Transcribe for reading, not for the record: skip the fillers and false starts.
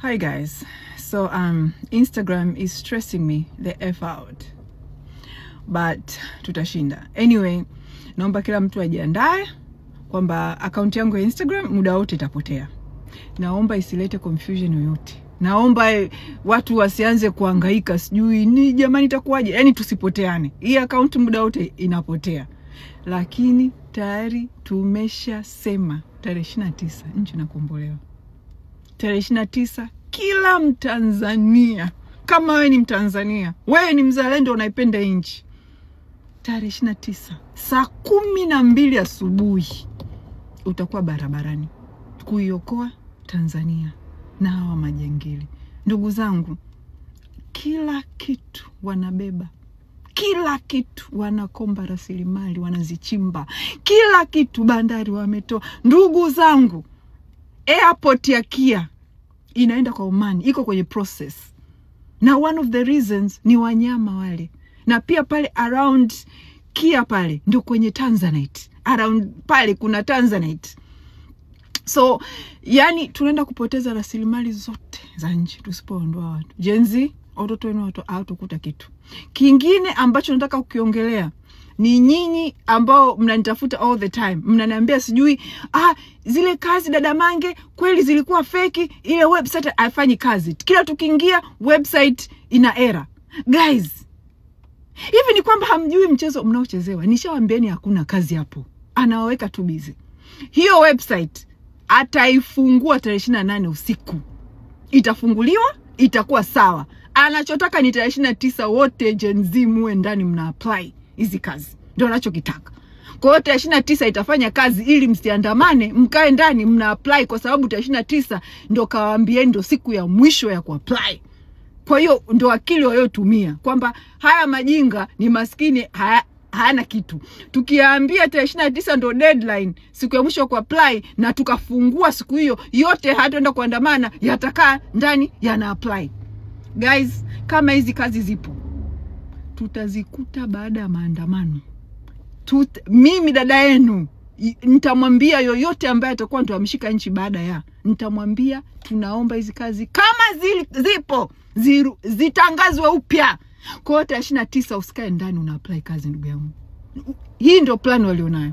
Hi guys. So Instagram is stressing me the F out. But tutashinda. Anyway, naomba kila mtu ajiandae kwamba akaunti yangu ya Instagram muda wote itapotea. Naomba isilete confusion yoyote. Naomba watu wasianze kuhangaika sijui ni jamani itakuwaje. Yaani tusipoteane. Hii akaunti muda wote inapotea. Lakini tayari tumeshasema tarehe 29 nchi inakombolewa. Tarehe 29 kila Mtanzania, kama wewe ni Mtanzania, wewe ni mzalendo unaipenda nchi, tarehe 29 saa 12 asubuhi utakuwa barabarani kuiokoa Tanzania na hawa majangili. Ndugu zangu, kila kitu wanabeba, kila kitu wanakomba rasilimali, wanazichimba, kila kitu bandari wametoa. Ndugu zangu, airport ya Kia inaenda kwa Oman, iko kwenye process. Na one of the reasons ni wanyama wale. Na pia pale around Kia pale ndio kwenye Tanzanite. Around pale kuna Tanzanite. So, yani tunaenda kupoteza rasilimali zote za nchi tusipoondoa watu. Gen Z, watoto wenu hawatakuta kitu. Kingine ambacho nataka kukiongelea ni nyinyi ambao mnanitafuta all the time. Mnaniambia sijui, zile kazi dada Mange kweli zilikuwa feki, ile website haifanyi kazi. Kila tukiingia website ina error. Guys, hivi ni kwamba hamjui mchezo mnaochezewa. Nishawaambieni hakuna kazi hapo. Anawaweka tu busy. Hiyo website ataifungua tarehe 28 usiku. Itafunguliwa, itakuwa sawa. Anachotaka ni tarehe 29 wote Gen Z muwe ndani mna apply hizi kazi. Ndio anachokitaka. Kwa hiyo tarehe 29 itafanya kazi ili msiandamane, mkae ndani mna apply, kwa sababu tarehe 29 ndio kawaambieni ndio siku ya mwisho ya kuapply. Kwa hiyo ndio akili waliotumia kwamba haya majinga ni maskini, hayana kitu. Tukiambia tarehe 29 ndio deadline, siku ya mwisho kuapply, na tukafungua siku hiyo yote hataenda kuandamana, yatakaa ndani yana apply. Guys, kama hizi kazi zipo tutazikuta baada ya maandamano. Mimi dada yenu nitamwambia yoyote ambaye atakuwa ndo ameshika nchi baada ya, nitamwambia tunaomba hizi kazi kama zipo zitangazwe upya. Kwa hiyo tarehe 29 usikae ndani una apply kazi, ndugu yangu. Hii ndio plan walionayo.